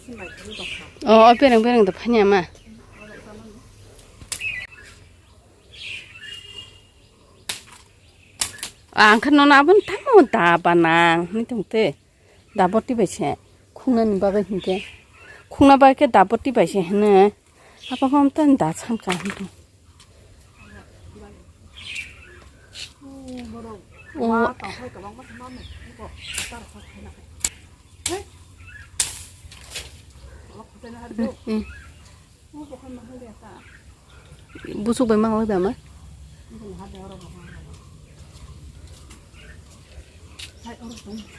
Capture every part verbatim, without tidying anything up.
O, o bereng bereng da phanya ma. Ang khe nono aboni tamo da banang hinwi tong te. Da boti bai se khungnani bagwi hinkhe. Khungna bagwi khe da boti bai se hino. Apa khe amtani da sankha hinwi tong. O. Hmm. Busuk bai manglak da ma?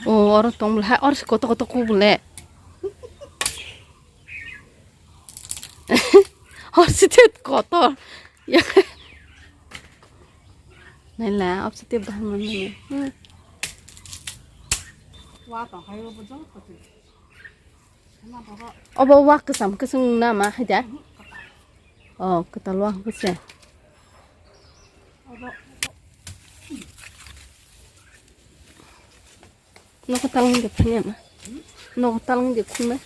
O, oro tong bwla, oro se kotor kotor kuk bwle. Oro se te kotor. Naila, oro se te bahai manmani. Hmm. Obo wak kwcham kwchwng na ma hai da? O, kwtal wak bwse. Nogo talwng de phanya ma. Nogo talwng de khunma.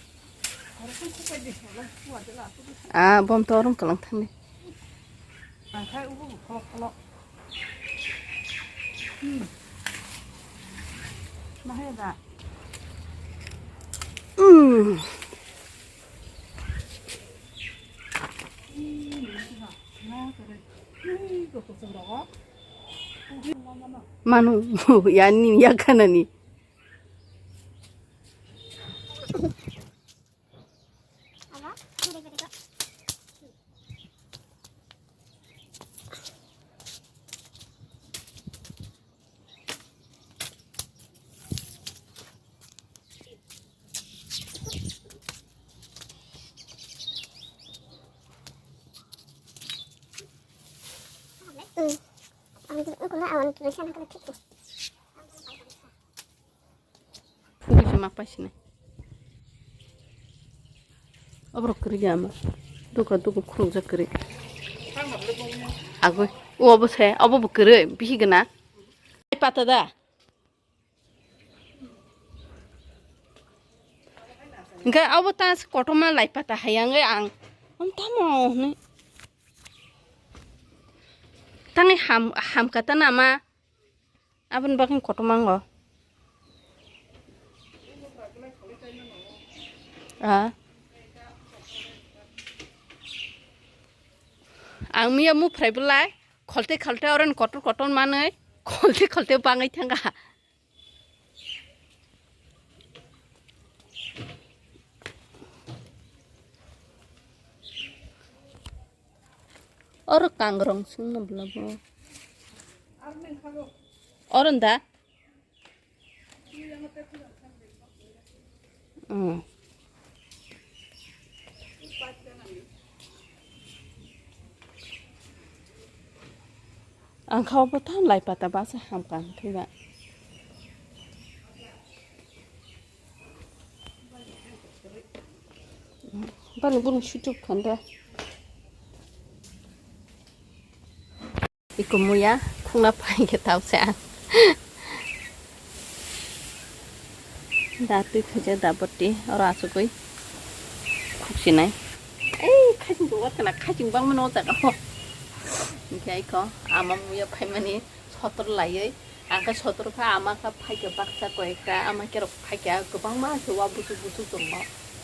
A, bom to orom kalang thangni. Ang khai ubo bo kholok kholok. Hmm. Mahai da. Hmm. Manu, yani, yakana ni. Phuri se ma paisini. Oborok kwrwi ya ma. Duka duka khulukjak kwrwi. Agoi. O obo se, obo bo kwrwi, bihi gana. Pata da. Hingke obo ta se kotorma lai pata hayang ang. Om tamo hwnwi. Tangwi ham, ham kata nama. Aboni bagwi kotorma ango. Ah. Ang miya muphrai belai kholte kholte oren kotor kotor manwi kholte kholte bangwi thangkha. Oro kangrong songno bwlabo. Oro da? Mm. Ang kha obo than lai pata basa hamkha ang thwiba. Bani buni suchuk khanda. Iko muya khungna phai khe tau se ang. Da twi khaijak da bwtwi oro achugwi khuksinai. Ei, khaising bo watkana, khaising bangmano o jaga o. Hingke aiko ama muya phaimani sotor laiwi, ang khe sotor kha, ama kha phaikha baksa koyekta, ama kerok phaikha kwbangma se wa busuk busuk tongo.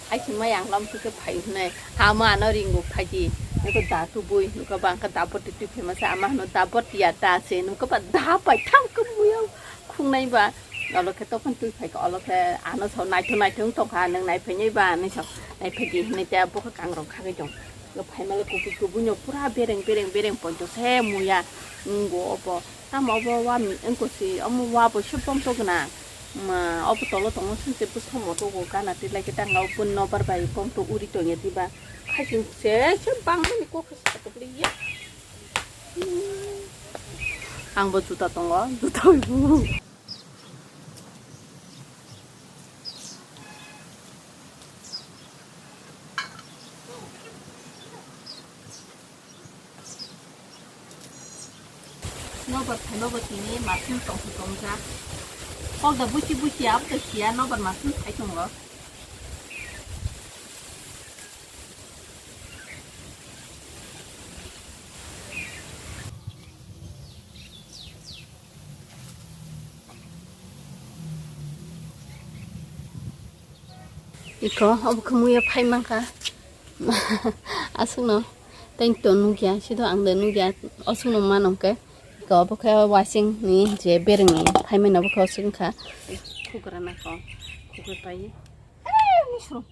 Hai se mai ang lam khe phai hwnwi, ama ano ringo phaidi, nokho da tubui, nokho ba ang khe da bwtwi twi phaima se, ama hwno da bwtwi ya ta se, nokho ba da pai thang khe muya khungnai ba. Olo khe tokon twi phai kha, olo khe ano sao naithok naithok wng tong kha, nwng nai phainai ba hinwi sao, nai phaidi hinwi tei bo khe kangrong khagwi tong. Phaimale kubui kubui no pura bereng bereng bereng poncho se muya wng go obo. Tamo obo wa mi wng ko si, omo wa bo se bom to gwnang. Ma, obo tolo tongo song se bwskango to go gana twi lai khe tang o bun nobar bai bom to uri tong ya diba. Khaiching se se bang mani kok se sa to ya. Ang bo juta tongo, juta wi bu. Nobar thai nobar tini masin tong tong jak. Kok da busi busi ab da sia nobar masin thai tongo. Iko, obo khe muya phai mankha. Aswkno tei to nukya, sido ang de nukya, aswkno mano hwnkhe. Iko, obo khe wasing ni je bereng ni phaimani obo khe aswk wngkha. Khukra nakho, khukra pai. Eh, misrung.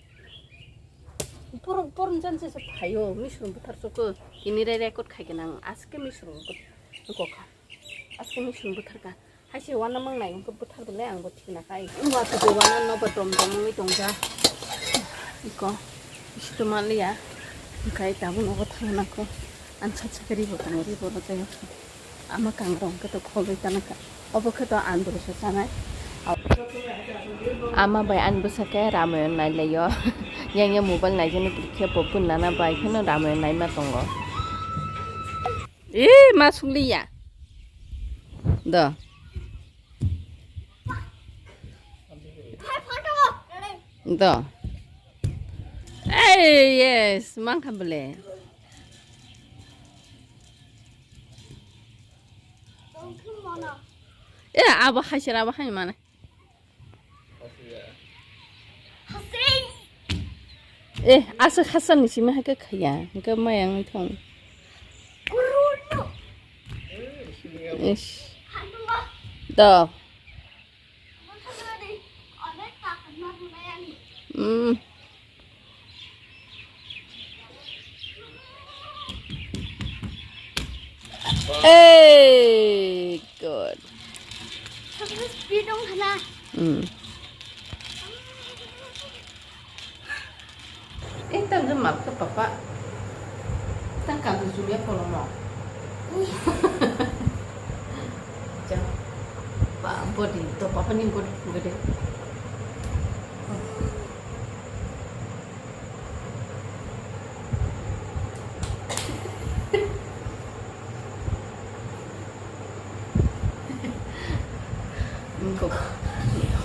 Por, por jan se phaio, misrung buthar soko. Kini re record khai gwnang, aske misrung buthar soko kha. Aske misrung buthar kha. Hai se wana mang nai, wngkha buthar belai ang bo thik na kai. Wngkha to wana no ba tom tom wngwi tongja. Iko, isi to manliya. Wngkha tabuk nogo thangna kho. Ang sa sakari bo tong ri bo tei. Ama kangrong khe to kholwi tana kha. Obo khe to ang doro sa sanai. Ama bai ang bwsa khe Ramayan nai laio. Yang yang mobile nai jani khe bo pun nana bai kheno Ramayan nai ma tongo. Eh, ma sukliya. Do. Do. Eh, yes, mangkha bole. Eh, abo haisir, abo hai mane. Eh, aswk hasan ni simi hai khe khaya, hwnkhe maya wngwi thong. Ish. Do. Mm. Hey, good. Speed dong hana. Mm. Eh, tang jam map ka papa. Tang ka tu sumya polo mo. Jam. Pa, body to papa ni body gede. Wngkok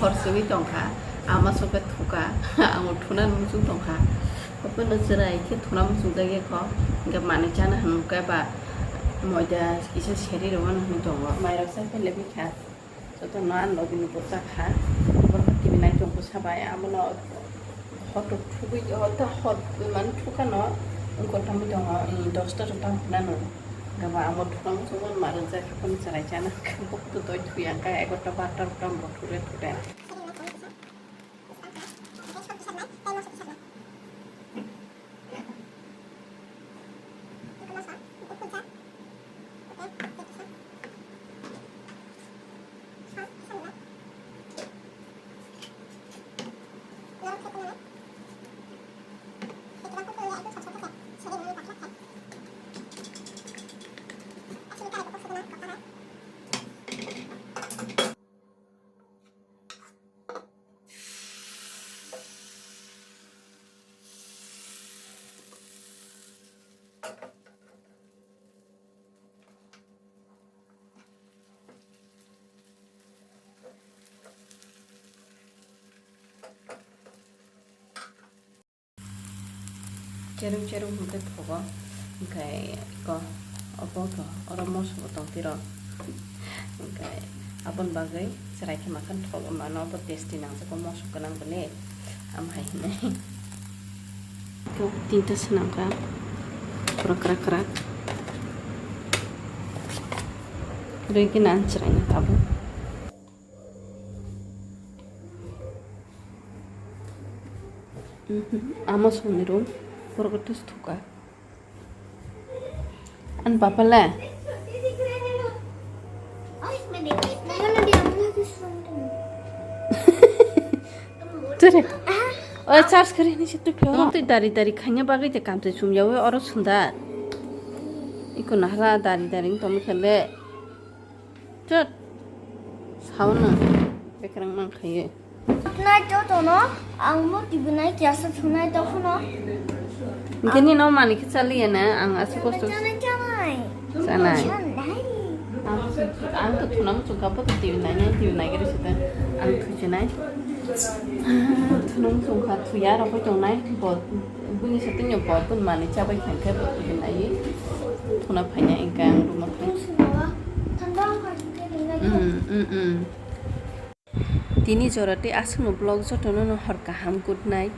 hor simi tongkha, ama sokhe thuka, ang thuna muchung tongkha. Obono chwrai khe thuna muchungjak ya kho, hwnkhe manwi chana hwnwi khe ba moida kisa seri rwmani hwnwi tongo. Mairok sa khe lebikha. Jotono ang logini bo chakha. Borok T V nai tongkha sabai, amono hot rok thugwi, hot, hot mane thukano wngkha tamwi tongo, dosta rok tamo phunano. Gaba amo thukang chumui ma rwjak, haphano chwrai chana khe, bokto doi thuya khe, egarota barota rok tamo bo thure thure. Cherung cherung hwnkhe thogo, hwnkhe iko obo khe oro moso bo tong phiro, hwnkhe aboni bagwi chwrai khe makhan thogo mano, obo tasty nangjago moso gwnang bini, amhai hinwi. Kok tinta swnamkha, pura kwrak kwrak, rwgwino ang chwraino tabuk. Mhm. Ama songni room, borok tus thuka. An papa le? Tere. O charge kari ni situ phe. Twi dari dari khanya bagwi te kam te sumya we oro sunda. Iko nahra dari dari tong khele. Chut. Sauna. Bekrang mang khaye. Nai to tono, ang mo T V nai kya sa thunai to phuno. Gini no mani khe chali ya na, ang asu kosto. Chanai, chanai. Chanai. Chanai. Ang to thuna muchung kha, bo to T V nai nai, T V nai gari sita. Ang thu chinai. Thuna muchung kha, thuya rokoi tongnai, bo, buni sita nyo bo, bun mani chabai khan khe bo T V nai. Thuna phaina engka ang rumo thang. Thanda ang kha. Mm, mm, mm. Tini jora tei aswkno vlog jotono no hor kaham, good night.